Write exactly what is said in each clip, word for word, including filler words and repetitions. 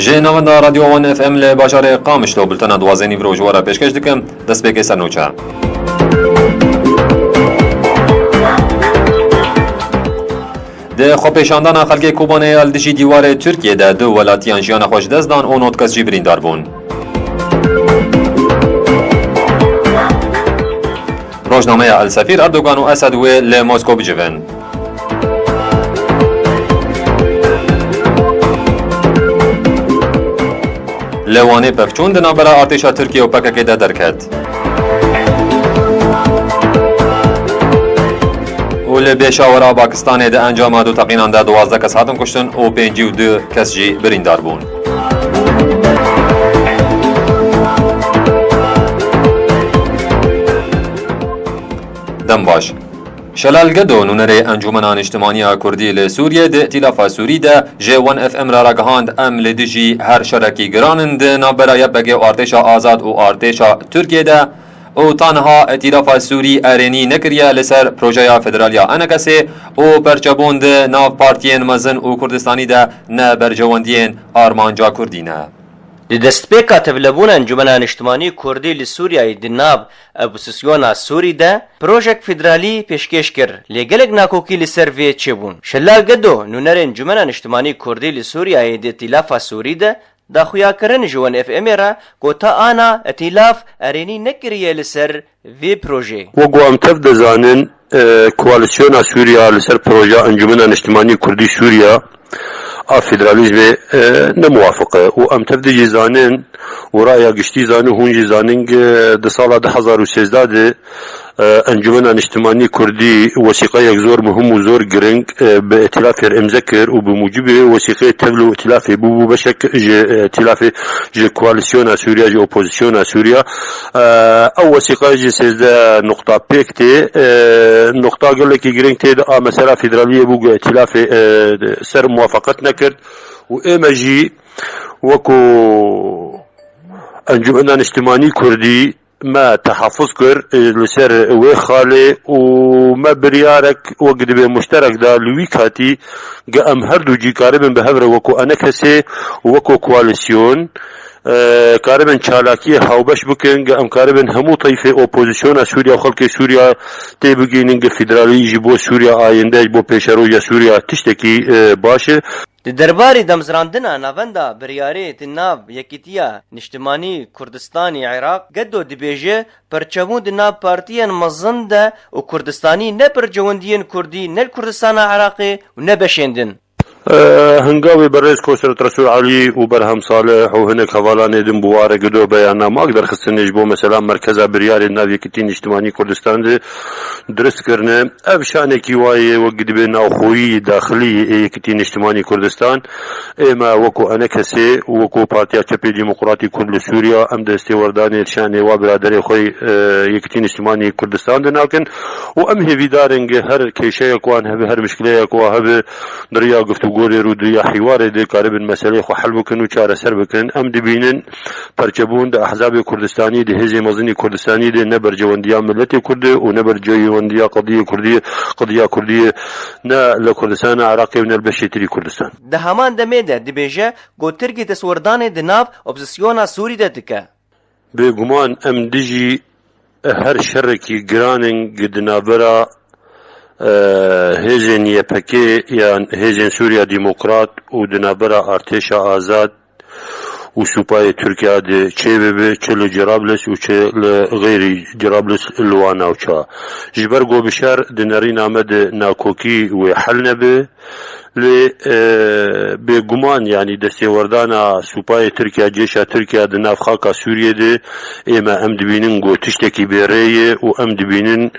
Ji navenda Radyo One F M li bajarê Qamişlo bultena duwazdeh nîvro ji we re pêşkeş dikim. Destpêkê sernûçe. Di xwepêşandana xelkê Kobanê ya li dijî dîwarê Tirkiyê de du welatiyan jiyana xwe ji dest dan û nod kes jî birîndar bûn. Rojnameya El Sefîr, Erdogan û Esed wê li Mosko bicivin. Li Wanê pevçûn di navbera artêşa Tirkiye û P K K de derket. Û li Pêşawera Pakistanê di encama du teqînan de duwazdeh kes hatin kuştin û pêncî û du kes jî birîndar bûn. Dem baş. Şelal Gedo, nûnerê Encûmena Niştimanî ya Kurdî li Sûriyê, di Îtîlafa Sûrî de ji One F M re ragihand, em li dijî her şerekî giran in di navbera Y P G û artêşa azad û artêşa Tirkiyê de û ta niha Îtîlafa Sûrî erênî nekiriye li ser projeya federal ya E N K S'ê û perçebûn di nav partiyên mezin û Kurdistanî de ne berjewendiyên armanca Kurdî ne. Di destpêka tevlebûna Encûmena Niştimanî Kurdî li Sûriyeyê di nav opozîsyona Sûrî de projek federalî pêşkêş kir, lê gelek nakokî li ser vê çêbûn. Şelal Gedo, nûnerê Encûmena Niştimanî Kurdî li Sûriyeyê di Îtîlafa Sûrî de daxuyakirin ji One F M'ê re got, ta ana Îtîlaf erênî nekiriye li ser vê projeyê. Wek ku em tev dizanin, e, koalîsyona Sûriya li ser projeya Encûmena Niştimanî Kurdî Sûriya a federalîzmê, e, ne muwafiq e. Û em tev di jî zanin û raya giştî zanin, hûn jî zanin, e, di sala du hazar û sêzdeh de, e, Encûmena Niştimanî Kurdî wesîqeyek zor muhim û zor giring, e, bi îtîlafê re imze kir û bi mucibê wesîqeyê tevl û îtîlafê bûbû beşek ji, e, îtîlafê, ji koalîsyona Sûriya, ji opozîsyona Sûriya. E, ew wesîqa jî sêzdeh nuqta pêk tê. E, nuqta gelekî giring tê de a mesela federaliyê bû ku îtîlafê, e, ser muwafaqet nekir û ême jî wekû Encûmena Niştimanî Kurdî me tehafuz kir, e, li ser wê xalê û me biryarek wek dibê muşterek da li wî katî ge em her du cî karibin bi hev re wekû E N K S'ê û wekû koalîsyon, e, karibin çalakiyê hawbeş bikin, ge em karibin hemû tayfê opozisyona Sûriya û xelkê Sûriya tê bigihînin, ge federalî ji bo Sûriya ayinde, ji bo pêşeroja Sûriya tiştekî, e, baş e. Di derbarê damezrandina navenda biryarê di nav Yekîtiya Niştimanî Kurdistanê Iraq, Gedo dibêje, perçebûn di nav partiyên mezin de û Kurdistanî ne berjewendiyên Kurdî ne li Kurdistana Iraqê û ne beşên din. E, hingavê berêz Kosret Resûl Elî û Berhem Salih û hinek hevalanê din bi warê Gedo beyannamek derxistine ji bo mesela merkeza biryarê di nav Yekîtî Niştimanî Kurdistan de dirust kirine. Ev şanekî wa ye wek dibê navxweyî daxilî ê Yekîtî Niştimanî Kurdistan. Ê me wekû E N K S'ê û wekû Partiya Çepê Demokratî Kurd li Sûriya, em destêwerdanê şanê wa biraderê xwe, e, Yekîtî Niştimanî Kurdistan de nakin û em hêvîdar in ge her kêşeyek wan hebe, her mişkileyek wa hebe, di riya guftûgorê rû, di riya hîwarê de karibin meseleyê xwe hel bikin û çareser bikin. Em dibînin perçebûn di ehzabê Kurdistanî, di hêzê mezinî Kurdistanî de ne berjewendiya miletê Kurd e û ne berjewendiya qediyê Kurdî, qediya Kurdî ye, ne li Kurdistana Iraqê û ne li beşê tirî Kurdistan. Di heman demê de dibêje ku Tirkî destwerdanê di nav opozisyona Sûrî de dike. Bêguman em dijî her şerekî giran in gi di navbera, e, hêzên Y P G yan hêzên Sûriya Demokrat û di navbera artêşa azad û supayê Tirkiya de çêbibe, çi li Cerablus û çi li xeyrî Cerablus li wan navça. Ji ber ku bi şer di nerîna me de nakokî wê hel nebe, lê, e, bêguman, yanî destêwerdana supayê Tirkiya, cêşa Tirkiya di nav xaka Sûriyê de ê me em dibînin ku tiştekî bêrê ye û em dibînin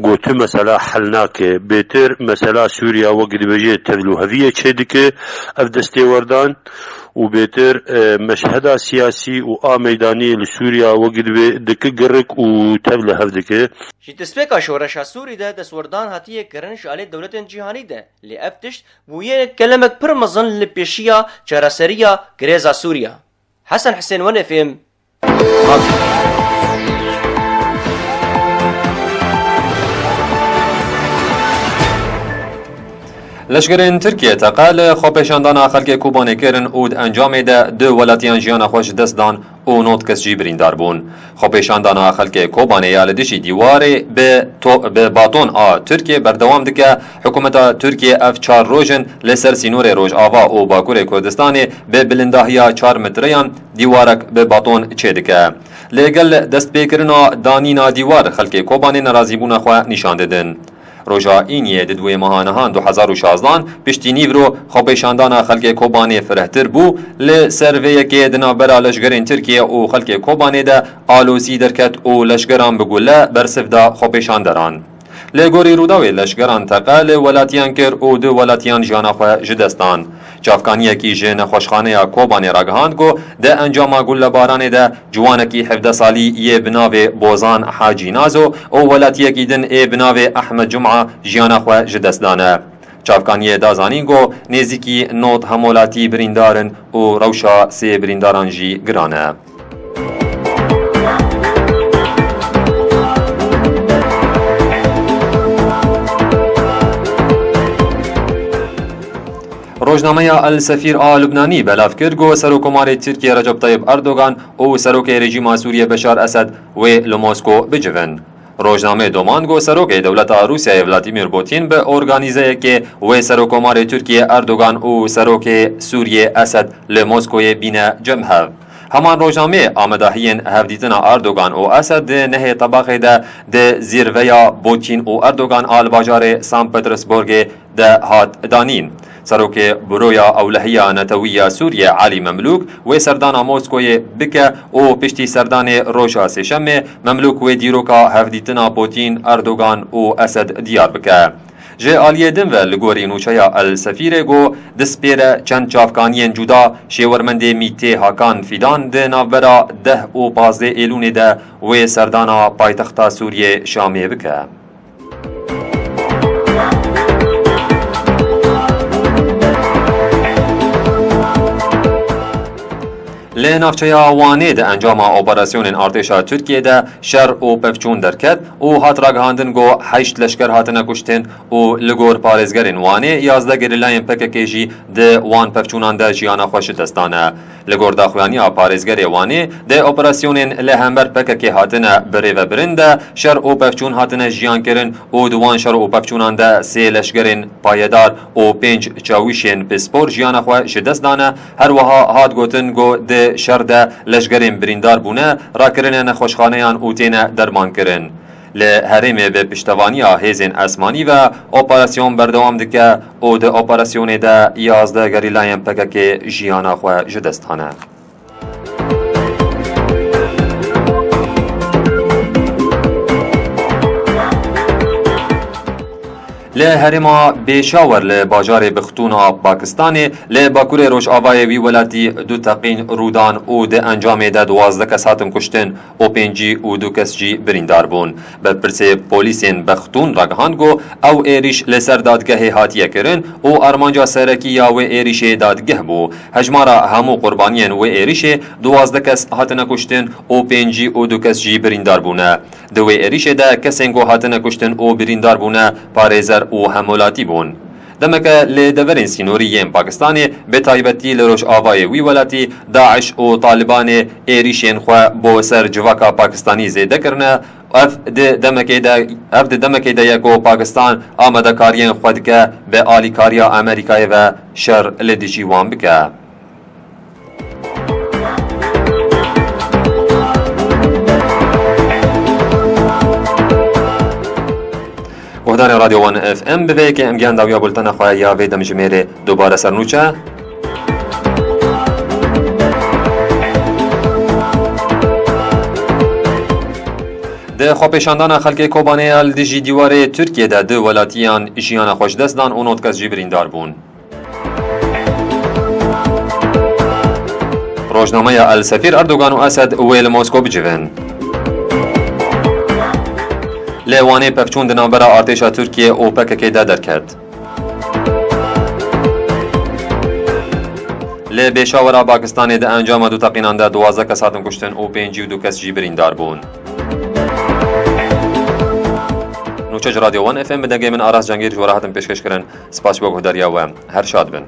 ku tu mesela hel nake. Bêtir mesela Sûriya wek dibêje tevlûheviyê çêdike ev destêwerdan. û bêtir, e, meşheda siyasî û a meydanî li Sûriya wekî divê dike girik û tev li hev dike. Ji destpêka şoreşa Sûrî de destwerdan hatiye kirin ji alî dewletên cîhanî de, lê ev tişt bûye kelemek pir mezin li pêşiya çareseriya krêza Sûriya. Hesen Hisên, One F M, Leşkerên Tirkiye teqe li xwepêşandana xelkê Kobanê kirin û di encamê de du welatiyan jiyana xwe ji dest dan û nod kes jî birîndar bûn. Xwepêşandana xelkê Kobanê ya li dijî dîwarê bi to-, bi baton a Tirkiye berdewam dike. Hikûmeta Tirkiye ev çar roj in li ser sînorê Rojava û Bakurê Kurdistanê bi bilindahiya çar metreyan dîwarek bi baton çêdike. Li gel destpêkirina danîna dîwar, xelkê Kobanê nerazîbûna xwe nîşan didin. Roja Îniyê di duwê meha nihan du hezar û şazdan piştî nîvro xwepêşandana xelkê Kobanê firehtir bû. Li ser vê yekê di navbera leşgerên Tirkiye û xelkê Kobanê de alozî derket û leşgeran bi gule bersiv da xwepêşanderan. Lê gorî Rûdawê leşgeran teqe li welatiyan kir û du welatiyan jiyana xwe ji dest dan. Çavkaniyekî ji nexweşxaneya Kobanê ragihand ku di encama gullebaranê de ciwanekî hevdeh salî yê bi navê Bozan Hacî Nazo û welatiyekî din ê bi navê Ehmed Cuma jiyana xwe ji dest dane. Çavkaniyê da zanîn ku nêzîkî nod hemwelatî birîndar in û rewşa sê birîndaran jî giran e. Rojnameya El Sefîr a Lubnanî belav kir ku Serokkomarê Tirkiye Recep Tayyip Erdogan û Serokê Rejîma Sûriye Beşar Esed wê li Mosko bicivin. Rojnameyê domand ku Serokê Dewleta Rûsyayê Vladimir Putin bi organîzeyekê wê Serokkomarê Tirkiye Erdogan û Serokê Sûriye Esed li Moskoyê bîne cem hev. Heman rojnameyê amedahiyên hevdîtina Erdogan û Esed di nehê tebaxê de di zîrveya Putin û Erdogan a li bajarê San Petersburgê de hat danîn. Serokê Buroya Ewlehiya Netewî ya Sûriye Elî Memlûk wê serdana Moskoyê bike û piştî serdanê roja Sêşemê Memlûk wê dîroka hevdîtina Putin, Erdogan û Esed diyar bike. Ji aliyê din ve li gorî nûçeya El Sefîrê ku dispêre çend çavkaniyên cuda, şêwermendê MÎT'ê Hakan Fîdan di navbera deh û pazdeh Êlûnê de wê serdana paytexta Sûriyê Şamê bike. Li navçeya Wanê di encama operasyonên artêşa Tirkiyê de şer û pevçûn derket û hat ragihandin ku heşt leşker hatine kuştin û li gor parêzgerên Wanê yazdeh gerîlayên P K K jî di wan pevçûnan de jiyana xwe ji dest dane. Li gor daxuyaniya parêzgerê Wanê, di operasyonên li hember P K K hatine birêvebirin de şer û pevçûn hatine jiyan kirin û di wan şer û pevçûnan de sê leşgerên payedar û pênc çawîşên pispor jiyana xwe ji dest dane. Her wiha hat gotin ku di şer de leşgerên birîndar bûne, rakirine nexweşxaneyan û têne dermankirin. Li herêmê bi piştevaniya hêzên esmanî ve operasyon berdewam dike û di operasyonê de yazdeh gerîlayên P K K jiyana xwe ji dest dane. Li herêma Pêşawer li bajarê Bixtûn a Pakistanê li bakurê rojavayê wî welatî du teqîn rûdan û di encamê de duwazdeh kes hatin kuştin û pêncî û du kes jî birîndar bûn. Berpirsê polîsên Bextûn ragihand ku ew êrîş li ser dadgehê hatiye kirin û armanca serekî ya wê êrîşê dadgeh bû. Hejmara hemû qurbaniyên wê êrîşê duwazdeh kes hatine kuştin û pêncî û du kes jî birîndar bûne. Di wê êrîşê de kesên ku hatine kuştin û birîndar bûne parêzer û hemwelatî bûn. Demeke li deverên sînorî yên Pakistanê, bi taybetî li rojavayê wî welatî, DAIŞ û Talibanê êrîşên xwe bo ser civaka Pakistanî zêde kirine. Ev di demekê de, ev di demekê de ye ku Pakistan amadekariyên xwe dike bi alîkariya Amerîkayê ve şer li dijî wan bike. Guhdarên Radyo One F M, bi vê yekê em gihan dawiya bultena xwe ya vê demjimêrê. Dubare sernûçe. Di xwepêşandana xelkê Kobanê ya li dijî dîwarê Tirkiyê de du welatiyan jiyana xwe ji dest dan û nod kes jî birîndar bûn. Rojnameya El Sefîr, Erdogan û Esed wê li Mosko bicivin. Li Wanê pevçûn di navbera artêşa Tirkiye û P K K de derket. Li Pêşawera Pakistanê di encama du teqînan de duwazdeh kes hatin kuştin û pêncî û du kes jî birîndar bûn. Nûçe ji Radyo One F M bi dengê min Aras Cengîr ji we re hatin pêşkêş kirin. Spas ji bo guhdariya we. Her şad bin.